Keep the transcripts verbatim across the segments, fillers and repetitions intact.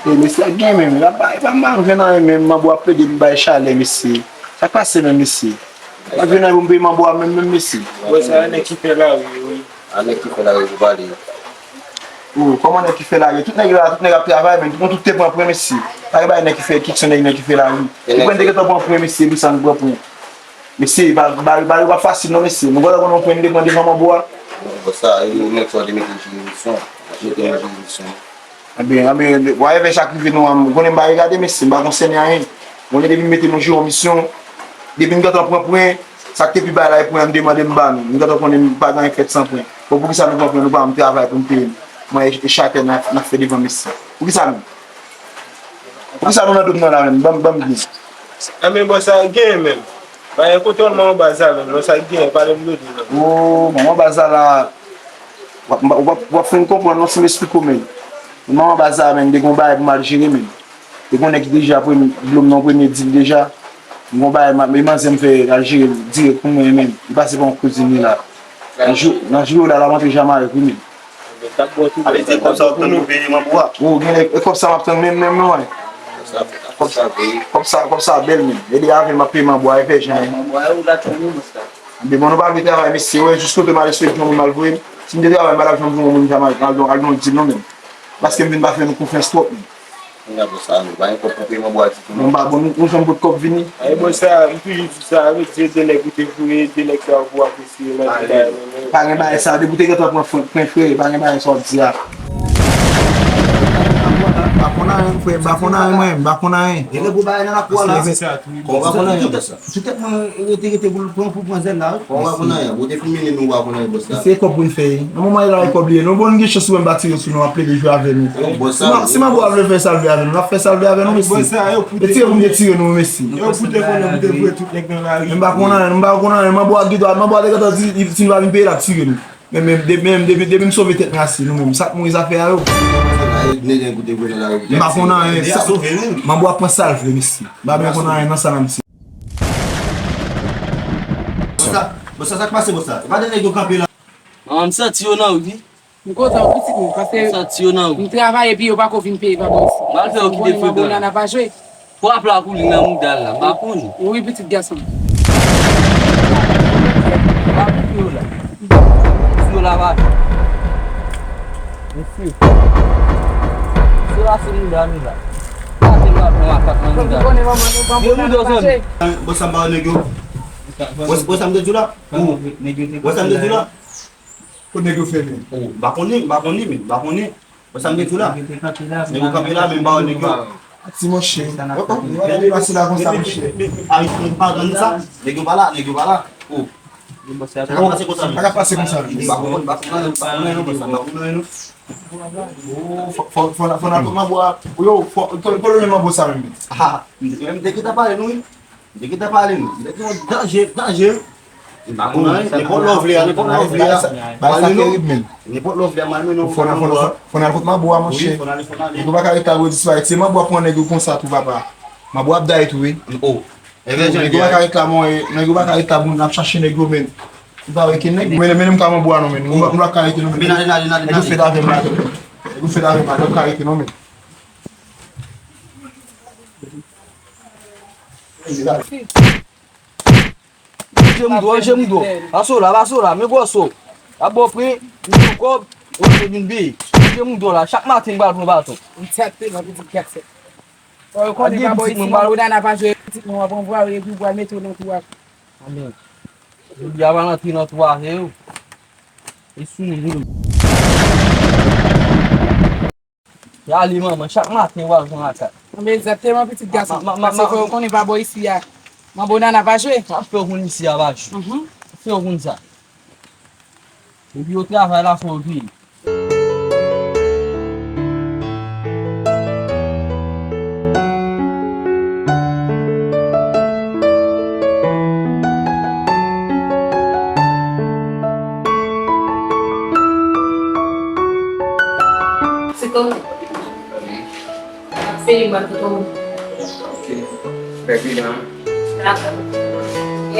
E mesye a gen menm, e pa, e pa mal jwenn anyen menm, manbo ap plede m bay chalè, mesye. Sa k pase menm, mesye? Pa jwenn anyen pou m peye manbo a menm, menm, mesye. Wè sa, nèg ki fè lari, wi. A nèg ki fè lari pou pale. O, kòman nèg ki fè lari? Tout nèg la, tout nèg ap travay, men nou tout te pran pwen, mesye. Pa gen bagay nèg ki fè, ki kesyon nèg, nèg ki fè lari. Ou pran te gentan pran pwen, mesye, pou sa nou pran pwen. Mesye, ba, ba, ba yo pa fasil non, mesye. Nou gentan konn yon pwen nou te pran devan manbo a. Bon, sa, yo nèg sa te mete jiridiksyon. Mete yon jiridiksyon. Anben, anben, whatever sa k rive nou an, ou konnen m pa regade, mesye, m pa konsène anyen. Konnen depi m mete nou jwe yon misyon, depi n gentan pran pwen, sa k te pi bay la, e pwen an m te mande m ba nou. M gentan konnen m pa gen anyen k fèt san pwen. Bon, poukisa nou pran pwen, nou pa janm travay pou n peye l? Mwen e, e chatè n ap, n ap fè devan mesye. Poukisa menm? Poukisa nou nan dòm nan la menm? Ban m, ban m di. Anben, bò sa gen menm. Pa gen kontwòl manman baz la menm, non, sa k gen, pale m de li non. O, manman baz la la, w ap, w ap, w ap fin konprann non si m esplike w menm. Manman baz la menm, te gon bagay pou m al jere menm. Te gon nèg ki deja pre-, blo m nan premye dil deja. M gon bagay, ma-, e manzè m fè al jere l dirèk pou mwen menm. Li pase pa yon kouzin li la. Nan jou, nan jou yo la, l ap antre Jamayik wi menm. Sa vle di kòb sa w ap tann pou peye manbo a? O, gen lè, e kòb sa m ap tann menm, menm non, wi. Kòb sa, kòb sa, kòb sa bèl menm. Ede avè m ap peye manbo a, e fè jan. Manbo a, ou la tann wi, bòs la. Anben, bon, nou pa vle travay, mesye, wè, jis kote m al espere yon moun mal voye m. Si m te travay, m pa t ap janm voye yon moun Jamayik, al don, al don dil non menm. Paske m vin pa fè nou konfyans twòp menm. Kounye a bò sa, nou pa gen kòb pou peye manbo a ditou non. Bon, ba, bon, nou, nou janm pot kòb vini. Ay, bò sa, m toujou di sa, wi, se de nèg ou te voye, de nèg sa yo pou apresye nan bagay menm. Pa gen bagay sa, depi w te gentan pran fren, pran frè, pa gen bagay sa w ap di a. M pa konn anyen, frè, m pa konn anyen, mwen, m pa konn anyen. E lè gwo bagay nan lakou a la. Kòman w pa konn anyen, bò sa? Sou tèt mwen, rete, rete pou l pran, pou pran zèl la, wi. Kòman w pa konn anyen? Ou te fin mennen nou, ou pa konn anyen, bòs la. Se kòb pou n fè, wi. Nan moman e la, e kòb li ye. Nou bon, n gen chans ou wè m pa tire sou nou, ap plede jwe avè nou. Yo, bòs sa, si manbo a vle fè sa l vle avè nou, l ap fè sa l vle avè nou, mesye. Bòs sa, yo pote. E tire pou n te tire nou, mesye. Yo poute konnen nou te voye tout nèg nan lari. M pa konn anyen, m pa konn anyen. Manbo a gen dwa, manbo a te gentan di, si nou pa vin peye, l ap tire nou. Men, men, de-, men, depi, depi m sove tèt mwen ase, nou menm, sa k mouri zafè a yo. Nèg an koute grenn la, yo. M pa konn anyen, sa, manbo a pran sa l vle, mesye. M pa byen konn anyen nan sa nan misye. Bòs sa, bòs sa, sa k pase, bòs sa? E pa de nèg yo kanpe la. Manman, m santi yo nan wout, wi. M kontan, wi, pitit mwen, paske m santi yo nan wout. M travay epi yo pako vin peye pa bò isi. M al fè yo kite frekan. Manbo Nana pa jwe. Pwap la koule nan mouda l la, m pa konnen. Wi, pitit gason m. Pa koupe yo la. Koupe yo la, pa. Mesye. Se la se mouda nou la. Sa se nou ap pran makak nan mouda nou. Men mouda w zanmi. Bòs sa m ba yo nèg yo. Bòs, bòs sa m te di w la. Bòs sa m te di w la. Kot nèg yo fè men? Oh, m pa konnen, m pa konnen, men, m pa konnen. Bon, sa m gen tou la. Nèg yo te kanpe la, nèg yo kanpe la, men m pa wè nèg yo. Ti monchè. Oh, oh, nèg yo pase la konsa, monchè. Ayisyen pa rann sa. Nèg yo pa la, nèg yo pa la. Oh. Sa ka pase konsa, men. Sa ka pase konsa, men. M pa konprann, m pa konprann, m pa konprann, non, m pa konprann, non. Oh, fò, fò, fò, fò n al pran manbo a. Yo, fò, fò, fò nou men manbo sa menm. Ah, m te, m te gentan pale nou, wi. M te gentan pale nou. M te gen yon danje, danje. M pa konn anyen. Nenpòt lè w vle a, nenpòt lè w vle a. Bagay sa terib, men. Nenpòt lè w vle a, m al mennen w. Fò n al, fò n al, fò n al kot manbo a, monchè. Wi, fò n ale, fò n ale. Nèg yo pa ka ret la pou yo disparèt. Se manbo a pran nèg yo konsa tou, papa. Manbo ap day tou, wi. Oh. Nèg yo pa ka ret la, mon, nèg yo pa ka ret la pou n ap chache nèg yo, men. Ou pa wè ki nèg? Mennen, mennen m ka manbo a non, men. Nou pa ka rete non, men. Nèg yo fèt avè m la. Nèg yo fèt avè m la, nou pa ka rete non, men. Jwe moudo, jwe moudo. Pase w la, pase w la, men gwòs ou. A bon pri, m pran kòb, ou te vin bi. Jwe moudo la, chak maten m pral pran baton. Egzakteman, pitit gason. Ou konnen pa bò isi, manbo Nana pa jwe, pitit mwen, w ap anvwaye, epi w pral mete w nan twou a. Amen. Jodi a, pa rantre nan twou a, se yo. E sou nou, nou. Rale manman, chak maten w al pran makak. Anben, egzakteman, pitit gason. Paske ou konnen pa bò isi a. Manbo Nana pa jwe. Sa fè w konn isi a pa jwe. Mhm. Fè w konn sa. Epi yo travay la fò yo peye. Se kòman? Ap peye mwen pou kòman? Ok. Fè bilan. Dakò. Ok.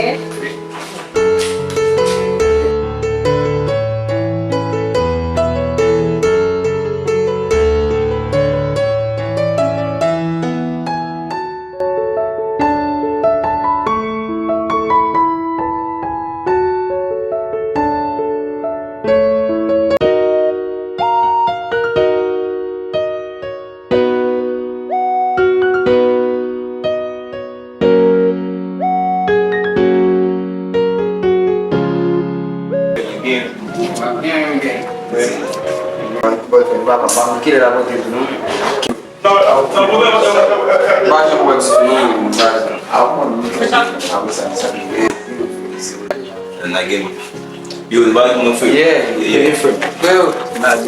Kilè l ap rantre tou non? Ba jan pou wè si non, sa. Apre sa, sa. Yo, ba nou fè. Yeah, yeah, yeah. Frè. Yo,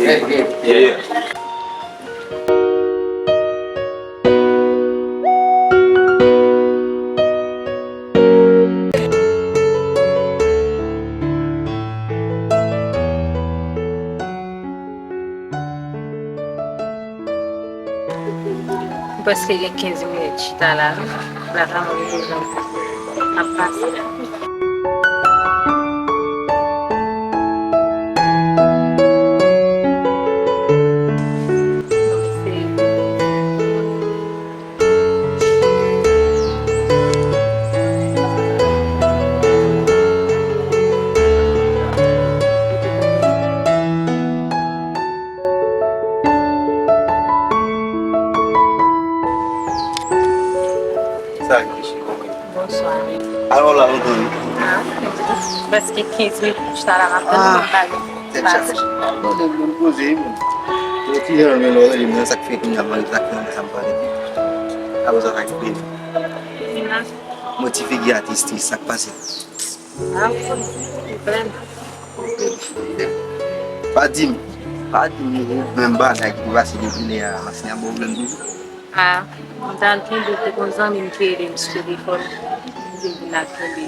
yeah, yeah. M prèske gen kenz minit chita la wi. La vrèman gen jan ap pase. Sa ki chiko. Bonswa. Alò la, nou konn. Ah, prèske kenz minit pou chita la, m ap tann moun bagay. Tèt chaje. Non, non, moun poze, moun. Yo ti jan men lò, li men sa k fè ki n ap mande sa k fè sa m pale. Apre sa, sa k fè. Mwen ti figi a tris tris, sa k pase? Ah, wi, vrèman. Pa di m, pa di m, ou menm bagay ki pase depi lè a, Masya ba w pwoblèm toujou. Ah, m t al kenbe, te gon zanmi m ki rele m sou telefòn, m te vin al kenbe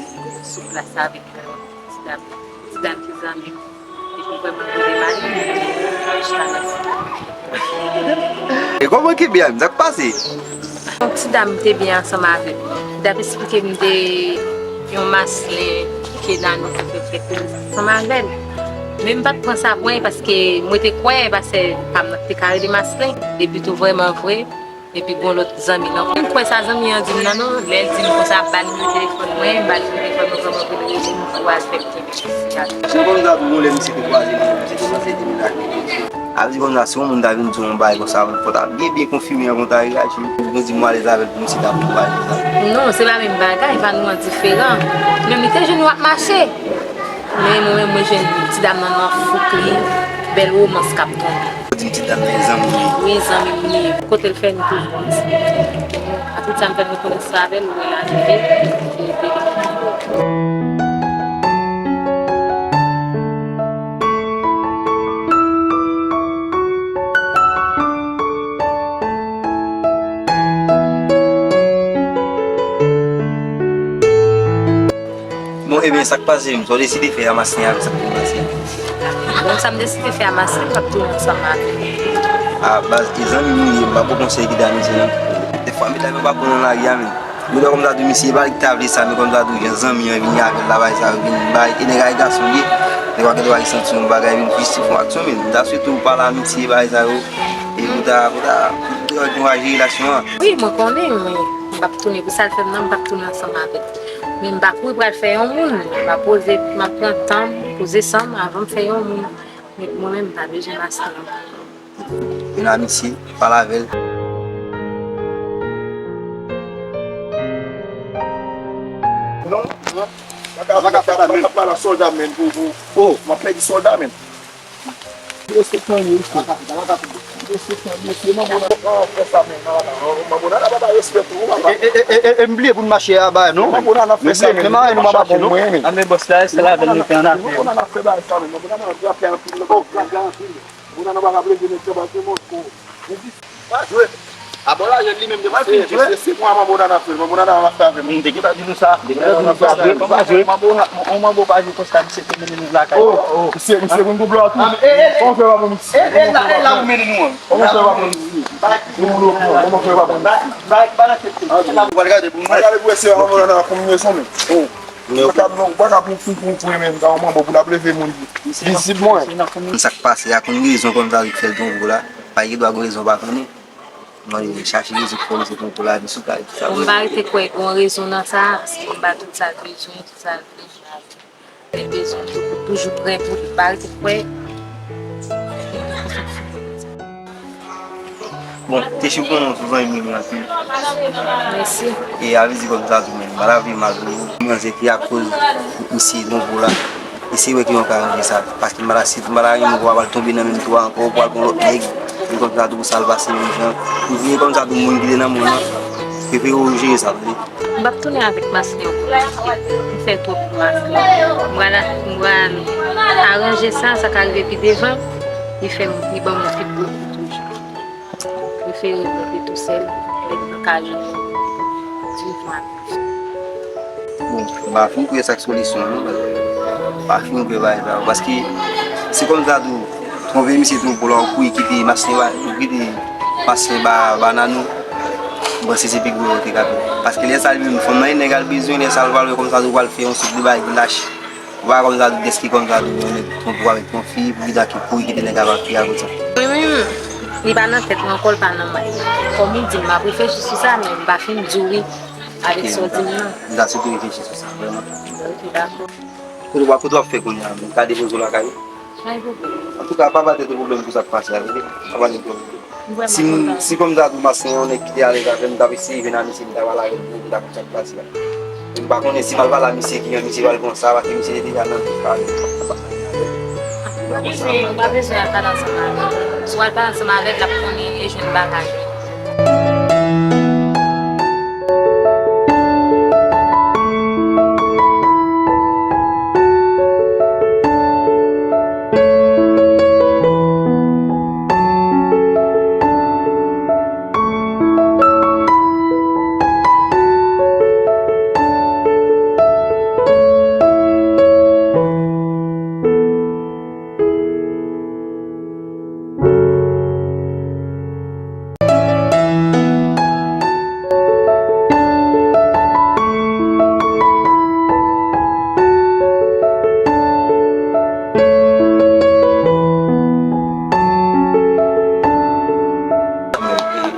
sou plas avèk ti dam, ti dam ki zanmi m. Epi vrèman m vle mare, m chita nan. E kòman ki byen, sa k pase? Yon ti dam te byen ansanm avè m. Li t ap esplike m de yon maslen ke Dani te fè fèt ansanm avè l. Men m pa t pran sa pou anyen paske mwen te kwè pastè pa m nan te ka rele maslen. Epi tou vrèman vre, epi gon lòt zanmi nan. M kwè sa zanmi an di m nan non, lè l di m konsa, ba l nimewo telefòn mwen, m ba l nimewo telefòn mwen, vrèman vre l rele m pou al fè m kenbe chans. Se konsa tou, yon lè misye te kwaze nou, misye te panse te vin ak li. A vle di konsa, si yon moun ta vin di w yon bagay konsa, fò w ta byen, byen konfime avan w ta reyaji. Pou di m alèz avè l, pou misye ta fè yon bagay konsa. Non, se pa menm bagay, pa nou an diferan. Menm li te jwenn w ap mache. Men mwen menm, mwen jwenn ti dam nan nan fouk li, bèl womans k ap tonbe. Ou di m ti dam nan e zanmi w li ye? Wi, zanmi m li ye. Kote l fè nou toujou ansanm. Akout sa m fè nou konnen sa avè l, ou wè l arive. Bon, ebyen, sa k pase menm? Sa w deside fè a Maslen avè sa k te pase a? Bon, sa m deside fè a Maslen, m ap tounen ansanm avè l. A, baz, e zanmi m li ye, m pa poko konsèy ki ta misye non. Dèfwa, medam yo pa bon nan lari a, men. Yo lè kòm sa tou, misye, e pa li ki ta vle sa, men kòm sa tou, jan zanmi an vini avè l la, bagay sa yo vin bay, e nèg a e gason li ye, nèg yo pa gentan pa santi yon bagay, vin jis fè yon aksyon, men. M ta swete w pale a misye, bagay sa yo, e pou ta, pou ta, pou ta ankouraje relasyon an. Wi, mwen konnen, men m p ap tounen pou sa l fè m nan, m p ap tounen ansanm avè l. Men m pa kouri pral fè yon moun. M ap poze, m ap pran tan m, poze san m avan m fè yon moun. Men pou mwen menm, m pa bezwen maske non. Vin a misye, pale avè l. Non, non. Mwen ka, mwen ka pale a sòlda menm pou, pou, oh, m ap pèdi sòlda menm. Respè tann yo, respè. Respè tann yo, se manbo nan. Pran frè sa menm, manbo nan pa bay respè pou ou, papa. E, e, e, e, e, m bliye pou n mache a ba non. Manbo nan ap fè sa menm. Men mare nou pa mache non. Ame bòs la, se la avè l nou fè annafè. Manbo nan ap fè bagay sa menm. Manbo nan ap trape anpil. Oh, trape anpil. Manbo nan pa ka plede nèg sa pa gen mòso. Pa jwe. A bon, lajè li menm te pase, se, se mwa manbo nan ap fè, manbo nan ap fè avè m. M te gentan di nou sa. Te gentan di nou sa. Kòman jwe? Manbo, on manbo pa jwe konsa, misye te mennen nou lakay. Oh, oh, misye, misye konn double a tou. Kòman fè pa bon misye? E, e la, e la ou mennen nou an. Kòman fè pa bon misye? Kòman fè pa bon misye? Ba, ba nan tèt li. Ou pral gade pou mwen. Gade pou wè si manbo nan ap konbinezon men. Oh. Ou pa ka pou, pou, pou, pou menm, ta yon manbo pou l ap leve moun vizib mwen. Sa k pase a, konn rezon kòm sa ki fè l tonbe la. Pa gen dwa gon rezon pa konnen. Mwen chache rezon ki fè misye pran pou lavi sou kay, sa. Bon, m pa rete kwè gon rezon nan sa, paske m ba tout sa l bezwen, tout sa l vle. Li bezwen tou, pou toujou prè pou li, m pa rete kwè. Bon, Techi, ou konnen w se zanmi m anpil. Mèsi. E a vle di kòm sa tou menm, m pa ta vle mal pou ou. Mwen se ki akoz misye tonbe la. Eseye wè kijan w ka ranje sa. Paske m pa ta, si m pa ta renmen w, w ap al tonbe nan menm twou a ankò, w pral gon lòt nèg. Kòmsadou pou sa l pase yon jan. Ou vle kòmsadou moun ki te nan mwen an, prefere ou jere sa, tande. M p ap tounen avèk Maslin ankò, paske m fè twòp pou Maslin. M pral, m pral aranje sa, sa ka rive pi devan, li fè m, li ban m yon pi gwo kou toujou. Prefere m rete tousèl, lè m ka jwenn yon ti mouvman. Bon, m pa fin kwè sa k solisyon an non, m pa fin kwè bagay sa yo. Paske se kòmsadou twonpe misye twonpe w la, ou kouri kite Maslin ba, ou kite Maslin ba, ba Nanou. M panse se pi gwo erè w te ka fè. Paske lè sa li menm fanm nan e nèg al bezwen, lè sa l pral wè kòmsadou pral fè yon sòt de bagay ki lach. Ou pa kòmsadou dèske kòmsadou yon nèg twonpe w avèk yon fi, pou pita ki kouri kite nèg avèk fi a konsa. Mwen menm, li pa nan tèt mwen ankò, li pa nan mind. Kòm ou di m, m ap reflechi sou sa, men m pa fin di w wi. Avèk sa w di m nan. M ta sot reflechi sou sa, vrèman. Ok, dakò. Kote w ap, kote w ap fè kounye a menm? M ka depoze w lakay ou? Pa gen pwoblèm. Antouka, pa ba tèt ou pwoblèm pou sa k pase a, tande? Pa ba tèt ou pwoblèm. M vrèman kontan. Si m, si kòmsadou Maslin se yon nèg ki te alèz avè m, m t ap eseye jwenn a misye, m ta pale avè l pou m ta konn sa k pase a. E m pa konnen si m al pale a misye, kijan misye pral pran sa, paske misye te deja nan dout avè m. Ou pa bezwen, ou pa bezwen al pale ansanm avè l. Si w al pale ansanm avè l, l ap konnen e jwenn bagay.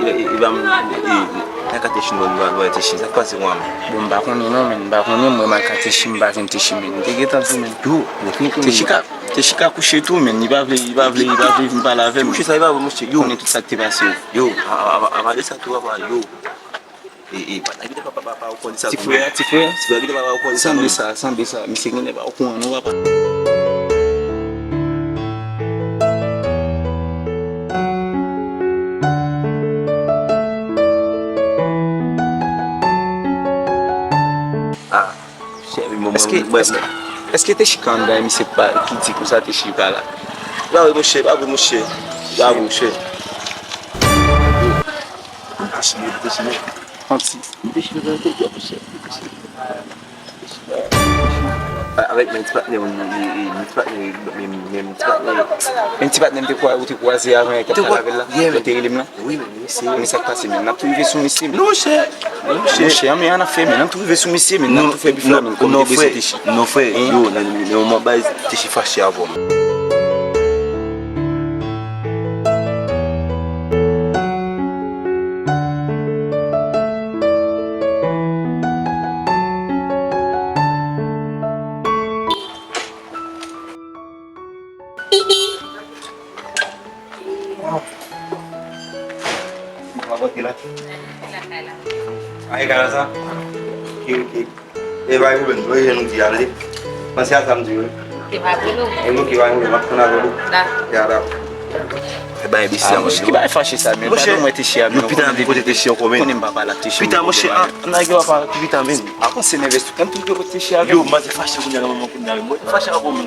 E, e, e, e, ba m, e, e, nan katechi nou, nou, nou, katechi, sa k pase, mwen? Bon, m pa konnen non, men, m pa konnen, mwen, m al katechi, m pa jwenn techi, men. M te gentan di w, men. Yo, men ki konnen? Techi ka, techi ka kouche tou, men. Li pa vle, li pa vle, li pa vle vin pale avè m. Kouche sa, li pa vre, monchè. Yo. Konnen tout sa k te pase. Yo, a, a, a, a, de sa tou, papa, yo. E, e, pa, pa, pa, pa, pa, ou konn sa. Ti frè, ti frè. Ti frè, papa, ou konn sa. Sanble sa, sanble sa. Misye genlè pa okouran, non, papa. Ah, chè, mwen, mwen, èske, mwen, èske, èske te chika anndan e misye pa, ki di konsa te chika la? Pa vre, monchè, pa vre, monchè. Pa vre, monchè. Te chika, te chika. Yon ti. Te chika, te chika, monchè. Avèk menm ti patnè, menm ti patnè, menm, menm ti patnè. Menm ti patnè m te kwa-, ou te kwaze avan yè k ap pale avè l la? Lè w te rele m lan? Wi, men misye. Men sa k pase, men n ap tou rive sou misye, men. Non, monchè. Non, monchè. Monchè, men ann ap fè, men n ap tou rive sou misye, men n ap tou fè bifò, men kòm li te blese techi. Non, frè, yo, nan, nan, nan, nan, bay techi fache avè w. Mwen pa pote la. Lakay la. A, e kay la sa? Ok, ok. E pa gen pwoblèm, nou rejwenn nou di a, tande. Panse a sa m di yo. Ok, pa gen pwoblèm. E ok, pa gen pwoblèm, m ap tann avè w. Dakò. Ya, dakò. E bay bisi a, monchè. Ki bay fache sa, men pa nou mwen te chè a, men nou konnen depi kote te chè ankò, men. Konnen m pa pale ak te chè. Pita, monchè, a, nèg yo pa ki pita, men. Avanse nèvès tout. Ann tou de kote chè avè m. Yo, manzè fache kounye a nan moman kounye a. Mwen fache avè w, men.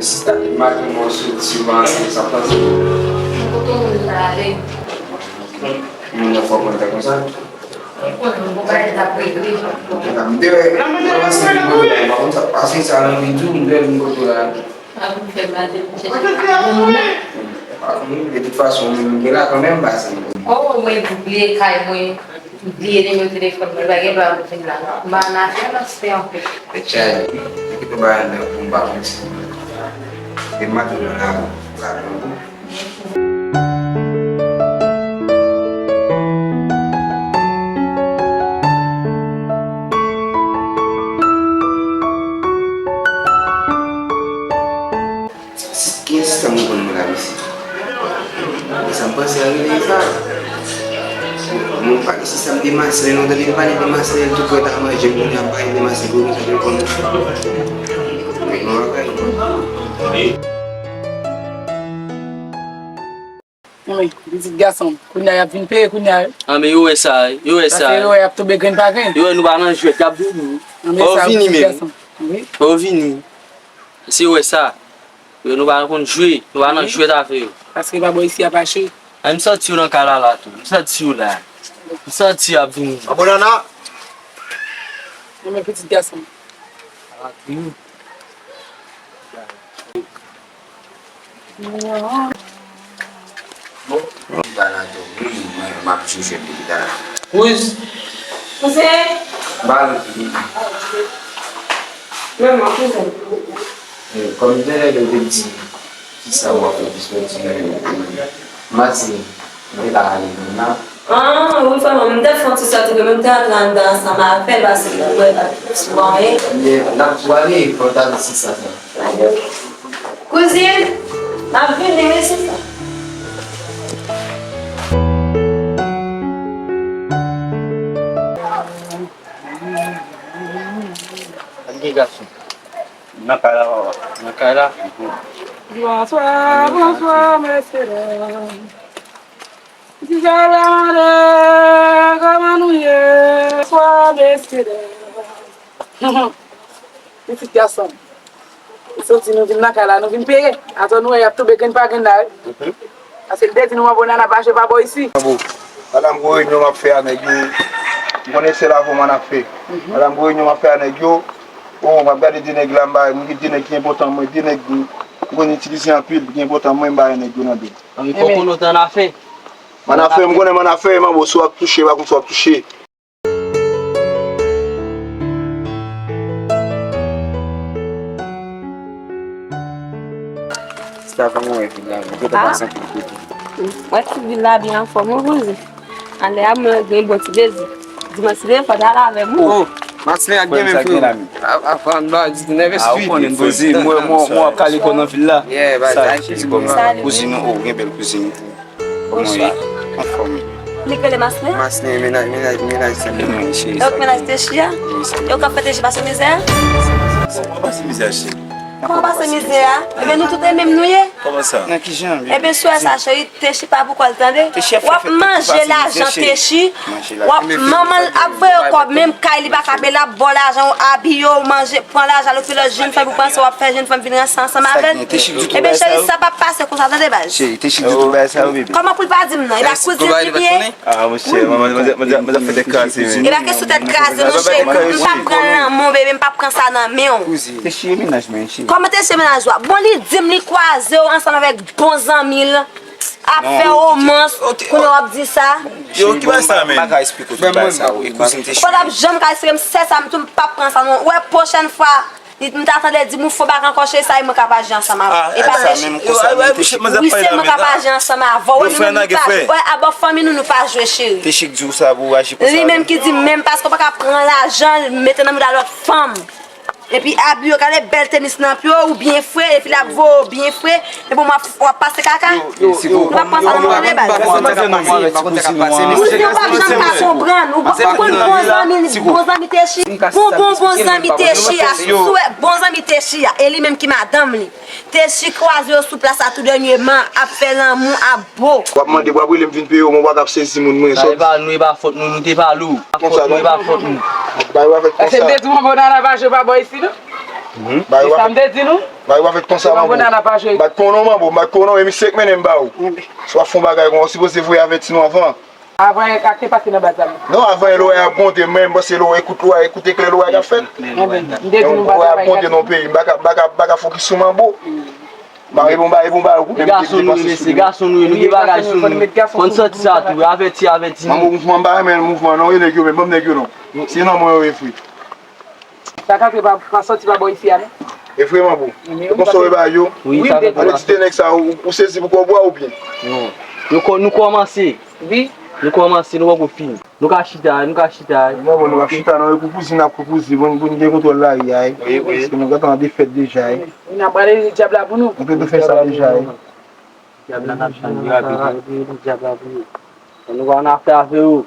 Sista, maten mwen soti, w pa antre, sa pase? Mwen kote w la ale. Moun nan fò konn fè konsa. Ou konnen, bon, bagay la pregle. M te wè, m kòmanse vin kote la, m pa konn sa k pase, sa nan vi tou, m te wè vin kote la. A, pou fè maten, m chèche bon moun nan. Pa konn, de tout fason, mwen menm, m te la kanmenm, pase. Oh, mwen bliye kay mwen, bliye nimewo telefòn mwen, pa gen dwa pou vin la. M pa nan afè nan se anpil. Tèt chaje, m kite w bay anndan pou m pa konn si. E m maten nan la, la, la. Kiyès sa mwen konn mwen la, mesye? E sa m panse a rele sa. Mwen pa gen sista m te mase, lè nou tande l pale de mase, l tou prèt a manje, m konnen ap pale de mase pou nou tande l konn. Yon bagay. Anben, pitit gason m, kounye a y ap vin peye kounye a wi. Anben, yo wè sa, yo wè sa. Paske yo wè y ap tonbe grenn pa grenn. Yo wè nou pa nan jwèt, y ap vini wi. Anben, sa, pitit gason m. Wi. Fò w vini. Si yo wè sa. Yo, nou pa konn jwe, nou pa nan jwèt avè yo. Paske pa bò isi a pa cheri. Ay, m santi yo nan kay la, la tou. M santi yo la. M santi y ap vini. Anben, nana. Anben, pitit gason m. Bon, m pa nan tou, wi, mwen, m ap jije depi talè. Kouz. Kouzin. M pa nan tou. Men mwen, kouzin. Eh, kòm talè yo te di, ki sa w ap fè, piske w di, eh, Martine, m te ka ale menm nan. Ah, wi, frè mwen, m te fè yon ti sòti, men m te antre anndan ansanm avè l, paske mwen wè l pa t sou anyen. Men, n ap tou ale, fò w ta di sista sa. Kouzin, m ap vini, wi, sista. Nan kay la, papa. Nan kay la? Bonswa, bonswa, mesye dam. Ti Sara mande, kòman nou ye? Bonswa, mesye dam. Pitit gason m. Soti nou vin nan kay la, nou vin peye. Atò nou wè y ap tonbe grenn pa grenn la, wi. Paske m te di nou manbo nana pa jwe pa bò isi. Manbo, pandan m gwo reyinyon m ap fè a nèg yo, m konnen se lavan m an ap fè. Pandan m gwo reyinyon m ap fè a nèg yo, o, m ap gade de nèg la, m ba, m gen de nèg ki enpòtan mwen, de nèg m konn itilize anpil, ki enpòtan mwen, m ba nèg yo nan do. Anvi kòkònòt annafè. Annafè, m konnen m annafè, manbo, si w ap touche, pa konn si w ap touche. Sa kòman w wè vil la, menm? Ou te pase anpil kote. Mwen ti vil la byen anfòm, wi, kouzen. Anlè a, mwen gen bon ti dezi. Dimanch si Dye vle, fò w ta la avè m, wi. Oh, Marcelin ak gen menm frè. Avan ba di nèf eswi. Ah, ou konnen poze, mwen, mwen, mwen ap kale kò nan vil la. Yeah, ba sa, sa, kouzin ou, gen bèl kouzin. Bonswa. Anfòm. Li k rele Marcelin? Marcelin, mennaj, mennaj, mennaj sa. Donk, mennaj Techi a? Wi, sa. Yo k ap fè Techi pase mizè a? Mwen pa pase mizè a, cheri. Kòman pase mizè a? Ebyen, nou tout e menm nou ye. Kòman sa? Nan ki jan? Ebyen, si w wè sa, cheri, Techi pa pou kò l, tande. W ap manje lajan Techi. W ap, manman l ap voye w kòb, menm kay li pa ka peye, l ap ba w lajan, w abiye, w manje, pran lajan, al okipe lòt jèn fanm pou panse w ap fè jèn fanm vin ranse ansanm avè l. Ebyen, cheri, sa p ap pase konsa, tande, baz. Cheri, Techi di w tout bagay sa yo, bebe. Kòman pou l pa di m non? E pa kouzin li ye? Ah, monchè, manzè, manzè, manzè fè tèt kraze, wi. E pa kesyon tèt kraze, non, cheri. M p ap pran lanmou, bebe, m p ap pran sa nan men w. Techi e mennaj mwen, cheri. Kòman Techi e mennaj ou a? Bon, li di m li kwaze w ansanm avèk bon zanmi l. Ap fè womans, kounye a w ap di sa. Yo, ki bagay sa, menm? M pa ka eksplike w tout bagay sa yo, e kouzin Techi. Ou pa t ap janm ka eksplike m, sèl sa m tou, m p ap pran sa non. Ou wè, pwochèn fwa, li, m ta tande l di m ou fon bak ankò, cheri, sa e mwen k ap aji ansanm avè w. E pa Techi. Wi, se mwen k ap aji ansanm avè w. Ou wè, nou menm nou pa, wè, abò fanmi nou, nou pa jwe, cheri. Techi k di w sa pou w aji konsa. Li menm ki di m, menm paske w pa ka pran lajan l, mete nan mouda lòt fanm. Epi abi yo, gade bèl tenis nan pye w, ou byen fre, epi l ap voye w byen fre, epi w ap, w ap pase kaka. Nou p ap pran sa nan move baz. Kouzin w p ap janm ka konprann, ou pa konprann bon zanmi, bon zanmi Techi, bon, bon, bon zanmi Techi a, si w wè bon zanmi Techi a, e li menm ki madanm li. Techi kwaze yo sou plas la tou dènyèman, ap fè lanmou, ap bo. W ap mande, w ap rele m vin peye w, men w pa ka ap sezi moun mwen. Sa e pa nou, e pa fòt nou, nou te pale w. Pa fòt nou, e pa fòt nou. Bagay w ap fè konsa. Paske m te di w manbo nana pa jwe pa bò isi non. Bagay w ap fè konsa, manbo. M pa t konnen w, manbo, m pa t konnen w, e misye k mennen m ba ou. Si w ap fè yon bagay konsa, ou sipoze voye avèti nou anvan. Avan ak te pase nan baz la. Non, avan e lowè ap gwonde, men m panse lowè, ekout lowè, ekout eklè lowè k ap fèt. Anben, m te di nou pa travay. Lowè ap gwonde nan peyi, m pa ka, m pa ka, m pa ka fokis sou manbo. Ba, e bon, ba, e bon, ba, ou menm ki depanse sou li. Gason nou ye, mesye, gason nou ye, nou gen bagay sou nou. Fò n santi sa tou, avèti, avèti nou. Manbo, mouvman m pa renmen mouvman non, e nèg yo menm, ban m nèg yo non. Se nan mwen yo ye fri. Sa k antre pa, pa sòti pa bò isi a non. E vre, manbo. E konsa w ye ba yo. Wi, sa k antre. Ann di te nèg sa, ou, ou sezi pou kòb ou a oubyen? Non. Nou kò-, nou kòmanse. Wi. Nou kòmanse, nou poko fini. Nou ka chita, nou ka chita. Non, bon, nou p ap chita non, e koupouzi n ap koupouzi, pou n, pou n gen kontwòl lari a, wi. Paske nou gentan an defèt deja, wi. N ap rale li dyab la pou nou. Nou te tou fè sa deja, wi. Dyab la n ap tann li rapid, wi. Dyab la pou nou. Nou pa nan afè avè yo.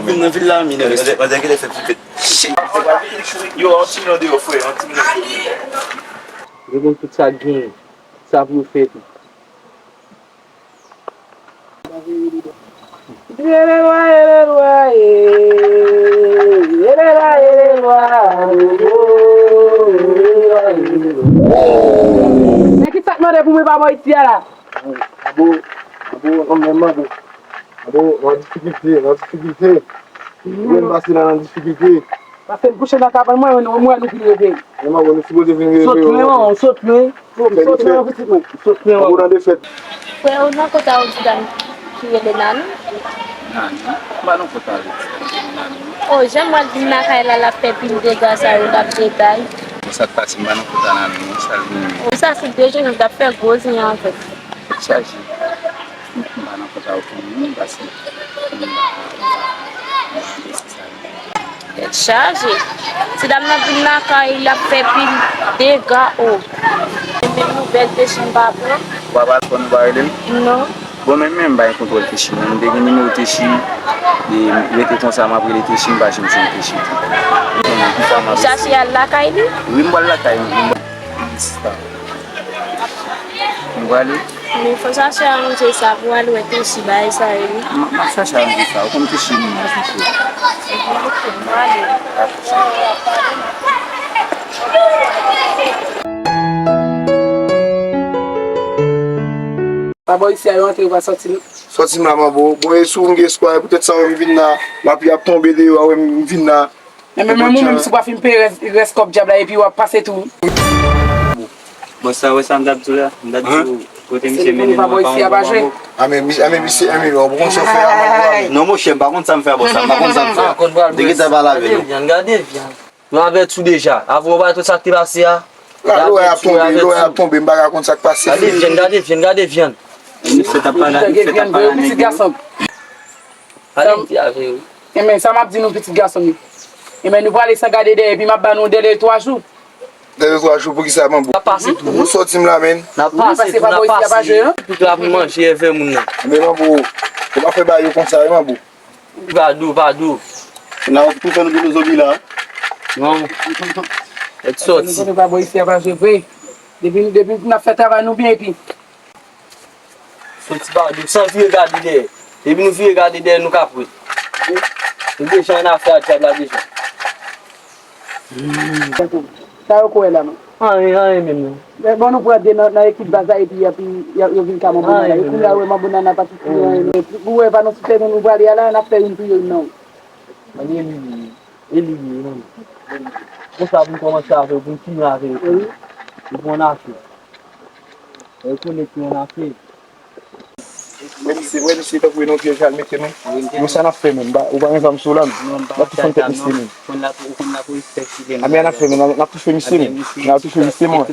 vin nan vil la, men. Yo, yon ti moun deyò, frè, yon ti moun deyò. Yo konn tout sa k genyen. Sa pou yo fè tou. Ele lwa, ele lwa, e, ele lwa, ele lwa, o, o, o, o. Men ki sa k mande pou mwen pa bò isi a la? Abo, abo, non, men abo. Abo, nan difikilte, nan difikilte. Mwen pase la nan difikilte. Paske m kouche nan kabann mwen, mwen, mwen, nou vin reveye. Men abo, nou sipoze vin reveye. Sot lwen, non, sot lwen. Sot lwen, pitit mwen. Sot lwen. Abo nan defèt. Frè, ou nan kont a yon ti dam ki rele Nani? Nani? M pa nan kont a yon ti dam ki rele Nani, non. O, jan m wè l vin lakay la, l ap fè pil dega sa yo, l ap detay. Bon, sa k pase, m pa nan kont a Nani, non, sa l vin. O, sa se de jen, l ap fè gwo zen avè l. Tèt chaje. M pa nan kont a okenn moun, paske m pa, m pa, m pa nan sa. Tèt chaje. Ti dam nan vin lakay, l ap fè pil dega, o. E men nouvèl Techi m pa pran. Ou pa pral konn, ou pa rele l? Non. Bon, men, men, m pa gen kontwòl Techi, non. M te gen nimewo Techi, e rete konsa, m ap rele Techi, m pa janm jwenn Techi tou. Ou chache al lakay li? Wi, m pral lakay li, m pral. M prale. Men fò chache aranje sa pou al wè Techi bagay sa yo wi. M, m ap chache aranje sa. Ou konn Techi moun nan, Techi. M prale. Pa bò isi a yo antre, yo pa sòti non. Sòti m la, manbo. Bon, e si w gen espwa, e poutèt sa w wè m vin la. Lapli ap tonbe deyò a, w wè m vin la. Men, men, men, ou menm, si w pa fin peye rès, rès kòb djab la, epi w ap pase tou. Bon, sa, wè sa m t ap di w la? M t ap di w, kote misye mennen nou an, pa yon bon manbo. A, men, misye, a, men, misye, a, men, w konn sa w fè a, manbo. Non, monchè, m pa konn sa m fè a, bò, sa, m pa konn sa m fè a. Te gentan pale avè nou. Gade vyann, gade vyann. Nou avèti w deja. Avan w pa tout sa k te pase a. Lò a ap tonbe, lò a ap tonbe, m pa ka konn sa k pase. Gade vyann, gade vyann, gade vyann. Misye t ap pale, misye t ap pale a nèg yo. Ale di avè yo. Enben, sa m ap di nou, pitit gason m yo. Enben, nou prale san gade dèyè, epi m ap ba nou dèle twa jou. Dèle twa jou, poukisa, manbo? N ap pase tou. Ou sòti m la, menn. N ap pase tou, n ap pase. Tout la pou manje, èvè moun nan. Men, manbo, ou pa fè bagay yo konsa, wi, manbo. Pa dou, pa dou. N ap tou fè nou vin nou zonbi la. Non. Tèt sòti. Nou pa bò isi a pa jwe vre. Depi, depi n ap fè travay nou byen, epi. Soti pa dou, san vire gade dèyè. Depi nou vire gade dèyè, nou ka pran. Nou deja an afè ak dyab la deja. Sa yo kwè la, non? Anyen, anyen menm, non. Bon, nou pran de nan, nan ekip baz la, epi, epi yo, yo vin ka manbo nana. Epi la, wè manbo nana pa ti anyen, non. Ou wè, pa nan site nou, nou prale a la, n ap fè youn touye youn nan ou. Anyen, li, li, li, non. Konsa pou n kòmanse avè w, pou n fini avè w. Wi. Ou pran afè. Ou konnen ki yon afè. Wè misye, wè misye tankou e nan pyèj al mete nou. Yo sa n ap fè menm, ou pa gen zam sou w la menm. N ap tou fann tèt misye menm. Konn lapolis pèsile nou. A men n ap fè menm, n ap toufe misye menm. N ap toufe misye menm.